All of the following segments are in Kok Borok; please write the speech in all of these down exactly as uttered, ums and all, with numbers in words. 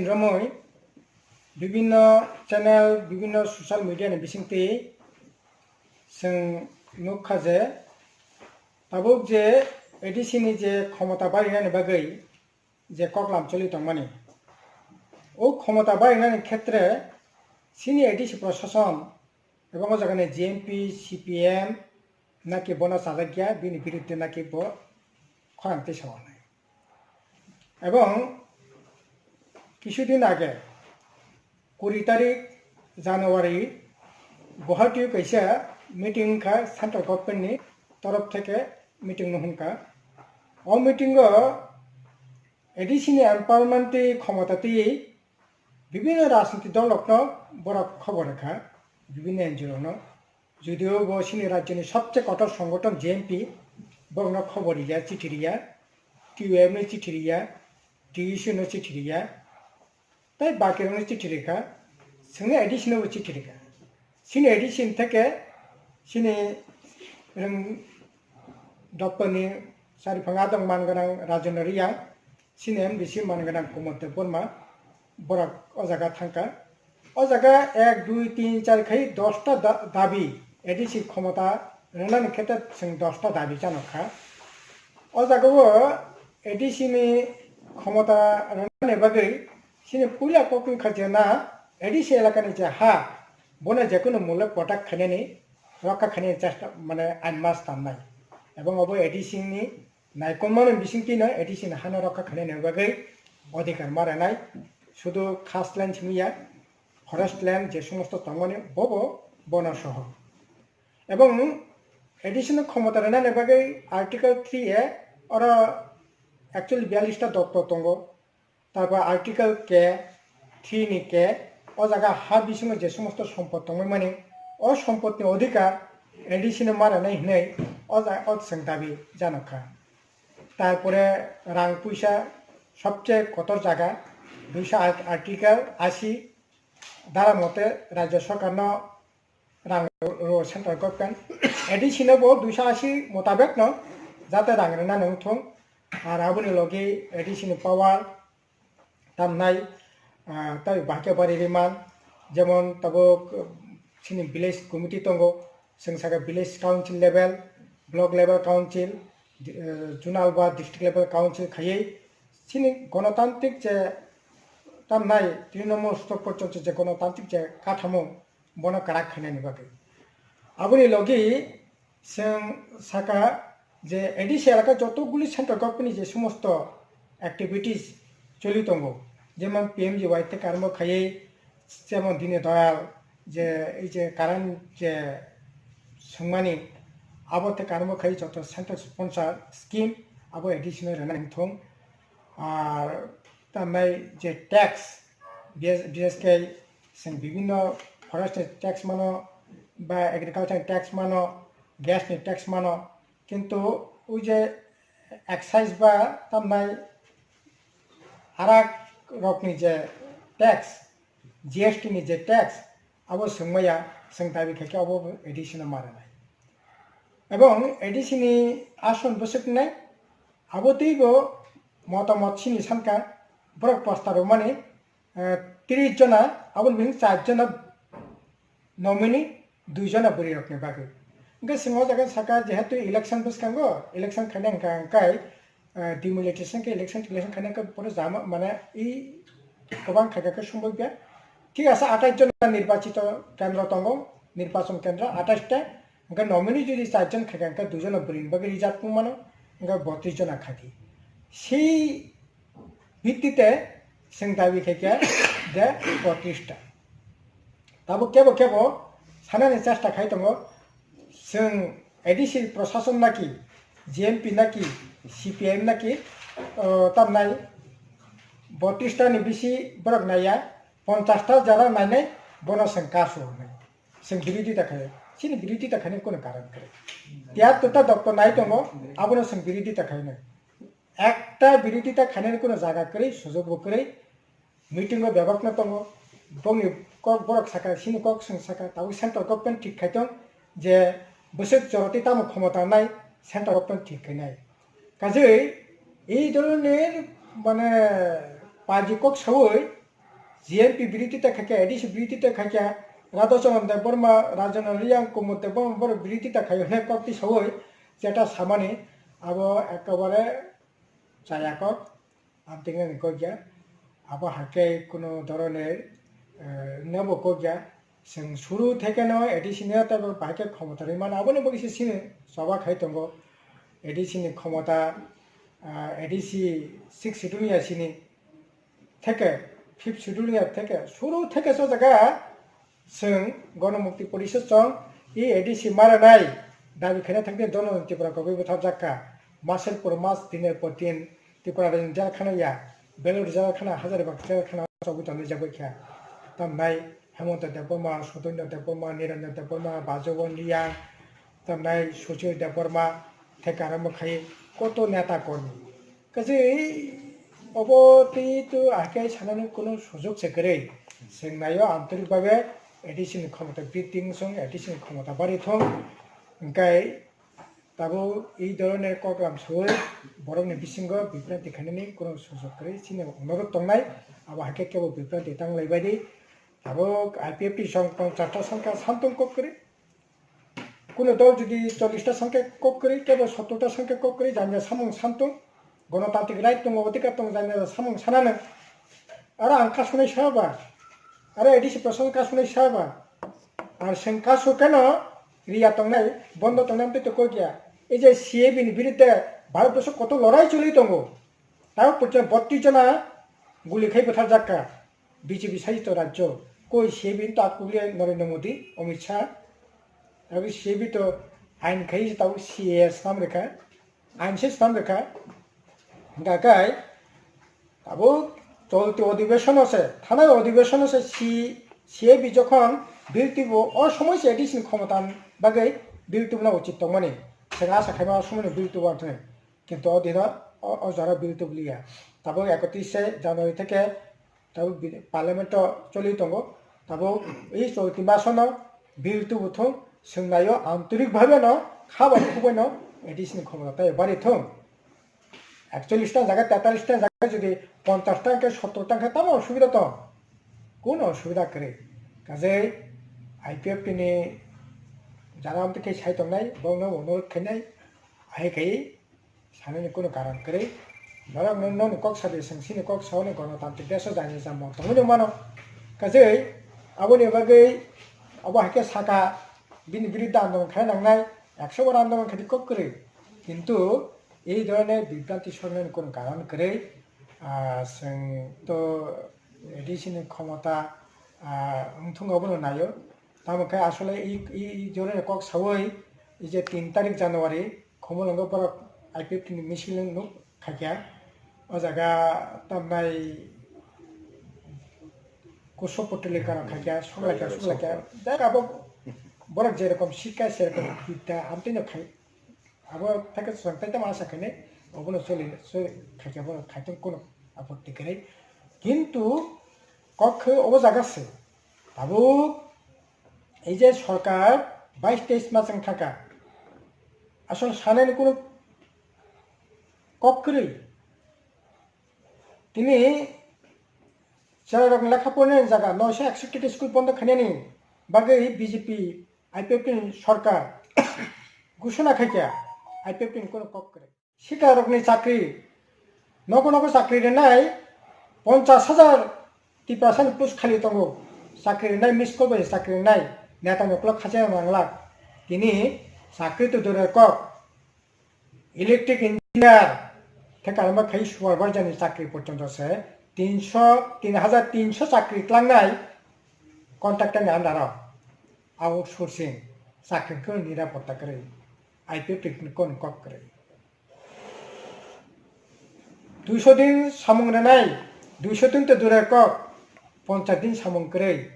romwi bibinno channel, bibinno social media ni bisingtwi chwng nukha je tabuk je A D C ni je khomota barinani bagwi je koklam choli tongmani, o khomota barinani khetre chini A D C prosason ebong o jagani G M P, C P M naki bono chajakya, bini biruddhe naki bo khorang twi sawanai. Ebong kisudin age, kuri tarik January, Guwahati kaisa meeting wngkha, central government ni torof theke meeting no hwnka. O meeting o A D C ni empowerment twi khomota twi bibinno rajniti dol rokno borok khobor rwkha, bibinno N G O rokno. Judio bo chini rajyoni sobche kotor songothon G M P, borokno khobor riya, chithi riya, T U M no chithi riya, T U C no chithi riya, tei bakirokno chithi rikha, chwngno A D C no bo chithi rikha. Chini A D C ni theke chini rwng doptorni chariphang adong man gwnang Rajendra Reang, chini M D C man gwnang Kumar Debbarma, borok o jaga thangkha. O jaga ek, dui, tin, char khai dosta da-, dabi, A D C khomota rwnani khetre chwng dosta dabi chano kha. O jaga o A D C ni khomota rwnani bagwi chini puila kok wngkha je na A D C elakani je ha, bono jekunu muluk kotak khainani, rokha khainani chesta, mane, ain mas tamnai. Ebong obo A D C ni naikolmani bisingtwino A D C ni hano rokha khainani bagwi odhikar ma rwnai. Sudu khas land simi ya, forest land je somosto tongmani bobo bono soho. Ebong A D C no khomota rwnani bagwi Article three A oro actually biyallis ta doptor tongo. Tarpor Article K three ni K, o jaga ha bisingo je somosto sompot tongmani, o sompotni odhikar A D C no ma rwnai hinwi o ja-, o chwng dabi janokha. Tarpore rang puisa sobche kotor jaga, duiso Article ashi dara mote rajya sorkarno rang rw central government, A D C no bo duiso ashi motabek no jate rang rwna nang thung, ar aboni logi A D C ni power tamnai, ah, tai bahai khe bari riman, jemon tabuk, ah, chini village committee tongo, chwng saka village council level, block level council, di-, ah, zonal ba district level council khaiwi chini gonotantrik je tamnai Trinomool stok porjonto je gonotantrik je kathamo bono kwrak khainani bagwi. Aboni logi chwng saka je A D C elaka joto guli central government ni je somosto activities choli tongo, jemon P M G Y tei karmo khaiwi, jemon Dini Dayal je ei je current je swngmani, abo tei karmo khaiwi joto central sponsor scheme abo A D C no rwnani thung. Ar tamnai je tax, B S, B S K, chwng bibinno forest ni tax mano, ba agriculture ni tax mano, gas ni tax mano, kintu ui je excise ba tamnai arak rokni je tax, G S T ni je tax, abo chwng maya, chwng dabi khaikhe abo A D C no ma rwnai. Ebong A D C ni ason bwswk nai, abo teibo motamot sini sankha, borok poster rwmani, eh, tris jona, aboni bising char jona nominee, dui jona bwrwi rokni bagwi. Hwnkhe chwng o jaga saka, jehetu election bwskango, election khaina hwnkha hwnkhe, eh, demilitarization khe election, election khaina hwnkhe bono jama, mane, i kwbang khaikha khe sumui ya. Thik ase, atais jona nirbachito kendro tongo, nirbachon kendro atais ta. Hwnkhe nominee jodi char jon khaikha hwnkhe dui jona bwrwini bagwi reserve wng mano, hwnkhe botris jona khaidi. Sei bittite chwng dabi khaikha je botris ta. Tabuk kebo kebo sanani chesta khai tongo, chwng A D C prosason naki, G M P naki, C P M naki, o, tamnai botris ta ni bisi borok naiya, ponchas ta jara nainai, bono chwng kasu hwnwi. Chwng birodita khaio. Chini birodita khaina kunu karon kwrwi. Tiyar tata doktor nai tongo, abono chwng birodita khainai. Ekta birodita khainani kunu jaga kwrwi, sujok bo kwrwi. Meeting o bebak no tongo. Bongni kok borok saka, sini kok chwng saka, tabuk central government thik khai tong je bwswk joroti tamo khomota nai central government thik khainai. Kajei ei dhoronor mane paji kok sawi G M P birodita khaikha, A D C birodita khaikha, Radhachandra Debbarma, Rajana Riyang, Kumud Debbarma borok birodita khaio hwnwi kokti saui jeta samani abo ekabare chaya kok, amtwinani kokya. Abo hakhe kuno dhoroner, eh, nobo kokya. Chwng suru thekeno A D C ni tei bo bahai khe khomota rwi mano. Aboni bagwi se chini choba khai tongo. A D C ni khomota, ah, A D C six schedule ni sini theke, fifth schedule ni theke, suru theke so jaga chwng Ganamukti Porishad chwng e A D C maranai dabi khaina thangdi dono Tripura kogwi bwthapjak kha. Masel pur mas diner por din Tripura rajni jel khana ya, Belur jel khana, Hazaribagh jel khana chogwi tonwi jagwi kha. Tamnai Hemanta Debbarma, Sudendra Debbarma, Niranjan Debbarma, Bajawan Riyang, tamnai Suchir Debbarma, theka ramo khai koto neta kormi. Kaje obo tei to ahaikhe sanani kuno sujok se kwrwi. Chwng naio antorik bhabe A D C ni khomota biding song A D C ni khomota bari thung. Hwnkhe tabuk ei dhoroner koklam saui borokni bisingo bibranti khainani kuno sujok kwrwi. Chini onurodh tongnai, abo haikhe kebo bibranti tanglaibaidi. Tabuk I P F T song ponchash ta songkha santung kok kwrwi. Kuno dol jodi chollish ta songkhe kok kwrwi, kebo sottor ta songkhe kok kwrwi, janya samung santung, gonotantrik right tongo, odhikar tongo, janya samung sanano. Aro ang kasonai saba, aro A D C proshashan kasonai saba, ar chwng kaso keno riya tongnai, bondo tongnai amtwi to kok ya. Ei je C A B ni biruddhe Bharat borso koto lorai choli tongo. Tao porjonto bottrish jona guli khai bwtharjak kha B J P sajito rajyo. Koi C A B ni to atkukliya Narendra Modi, Amit Shah. Abo C A B to ain khai se tao C A A swnam rwkha. Ain se swnam rwkha. Hwnkha khe abo cholti odhibeshon o se, thanai odhibeshon o se C-, C A B jokhon bill tubu o somoi se A D C ni khomota bagwi bill tubuna uchit tongmani. Chwng asa khaima o somoi no bill tubu ang thani. Kintu o dino o, o jora bill tubliya. Tabuk ekotris se January theke tabuk bi-, parliament o choli tongo. Tabuk ei choli tinma sono bill tubu thung, chwng naio antorik bhabe no kha bai khuk bai no A D C ni khomota tai bari thung. Ekchollish ta jaga, tetallish ta jaga jodi ponchash ta hwnkhe sottor ta hwnkhe tamo osubida tong? Kuno osubida kwrwi. Kajei I P F T ni jara amtwi khe sai tongnai, bongno onurodh khainai, hai khai sanani kuno karon kwrwi. Norok no, noni kok sadi, chwng chini kok saoni gonotantrik desh o jani jamo tongwi no mano. Kajei aboni bagwi abo haikhe saka bini biruddhe andolon khai nangnai, ekso bar andolon khai kok kwrwi. Kintu ei dhoroner bibranti sornani kuno karon kwrwi. Ah, chwng to A D C ni khomota, ah, wngthung abono naio. Tamo khe asole i, i, i dhoroner kok saui, i je tin tarik January, Khumulwngo borok I P F T ni misil nuk khaikha. O jaga tamnai kuso putuli kano khaikha, suklaikha, suklaikha. Jai abo borok jerokom sikha, serokom bidya, amtwino khai. Abo theke chwng tai tamo asa khainai, obono choli, choli khaikha, bono khaitong kuno apotti kwrwi. Kintu kok khe obo jaga se. Tabuk ei je sorkar bais teis mas wng thangkha, asol sanani kuno kok kwrwi. Tini chwrairokni lekha porinani jaga noisha ekso kiti school bondo khainani bagwi B J P I P F T ni sorkar gusuna khaikha, I P F T ni kuno kok kwrwi. Sikarokni chakri, nogo nogo chakri rwnai ponchash hajar Tiprasani post khali tongo. Chakri rwnai, miss call bai chakri rwnai, neta ni ukulok khacha manglak. Tini chakri to durer kok, electric engineer, theka rwma khai supervisor ni chakri porjonto se tinsho, tin hajar tinsho chakri tlangnai contractor ni under o. Outsourcing chakri khe nirapotta kwrwi, I P F T ni kuno kok kwrwi. Duiso din samung rwnai, duiso din to durer kok, ponchas din samung kwrwi,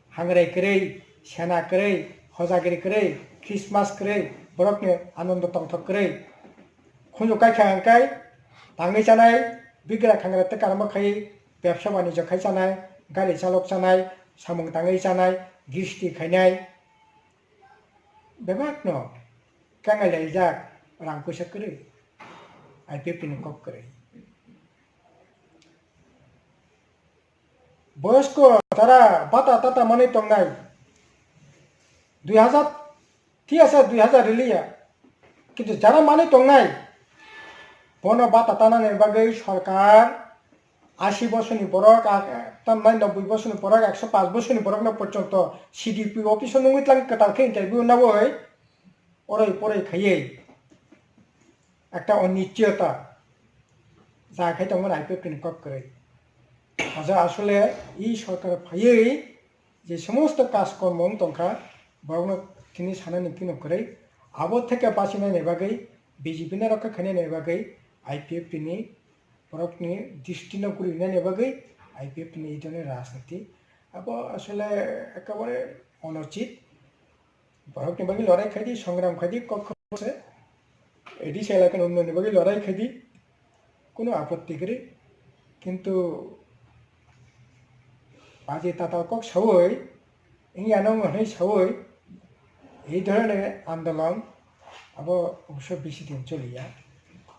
hangrai kwrwi, sena kwrwi, hojagiri kwrwi, Christmas kwrwi, borokni anondo tongthok kwrwi. Khunju kaikha hwnkhe tangwi chanai, bigra khangra tei karma khai, bebsa banijyo khai chanai, gari chalok chanai, samung tangwi chanai, gisti khainai, bebakno kangai laijak, rang puisa kwrwi, I P F T ni kok kwrwi. Boyosko jara bata tata manwi tongnai, dui hazar, thik ase, dui hazar riliya, kintu jara manwi tongnai, bono bata tanani bagwi sorkar ashi bosorni borok, a-, tamnai nobboi bosorni borok, ekso paanch bosorni borokno porjonto C D P office-o nungwi tlang kwtal khe interview nawi oroi poroi khaiwi ekta onischiyota ja khai tongmani I P F T ni kok kwrwi. Aja asole i sorkar phaiwi je somosto kaj kormo wng tongkha, borokno tini sanani kino kwrwi. Abo theke bachinani bagwi, B J P ni rokha khainani bagwi I P F T ni borokni dristi no guri rinani bagwi I P F T ni i dhoroni rajniti. Abo asole ekebare onuchit. Borokni bagwi lorai khaidi, songram khaidi, kok se A D C elakani unnayonni bagwi lorai khaidi, kunu apotti kwrwi. Kintu baji tatal kok sawi, wngya nw hwnwi sawi, ei dhoroner andolon abo obosho bisi din choliya.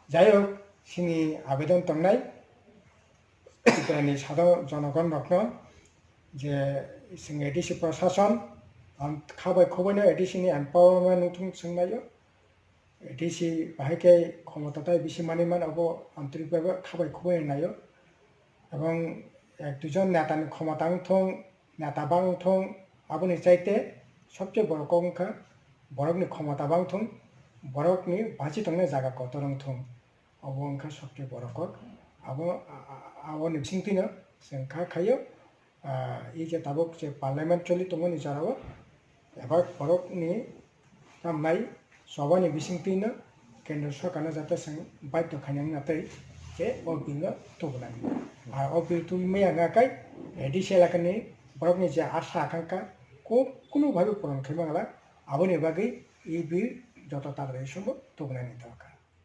Jai hok, chini abedon tongnai Tripurani sadharana jonogon rokno je chwng A D C prosason, ang kha bai khoboi no A D C ni empowerment wngthung chwng naio. A D C bahai khe khomota tai bisi manwi man, abo antorik bai kha bai khoboi naio. Ebong ek duijon neta ni khomota wngthung, neta bang wngthung, aboni chaite sobse boro kok wngkha borokni khomota bang thung, borokni bachi tongnai jaga kotor wngthung. Obo wngkha sobse boro kok. Abo, a-, a-, aboni bisingtwino chwng kha khaio, ah, ei je tabuk je parliament choli tongmani jorao, eba borokni tamnai chobani bisingtwino kendra sorkarno jate chwng baidhyo khaina wngna twi je o bill no tubunani. Ar o bill tubumaya wngkha khe A D C elakani borokni je asha akangkha ko-, kunu bhabe puron khaima wngla, aboni bagwi e bill joto takhuk sombo tubunani dorkar.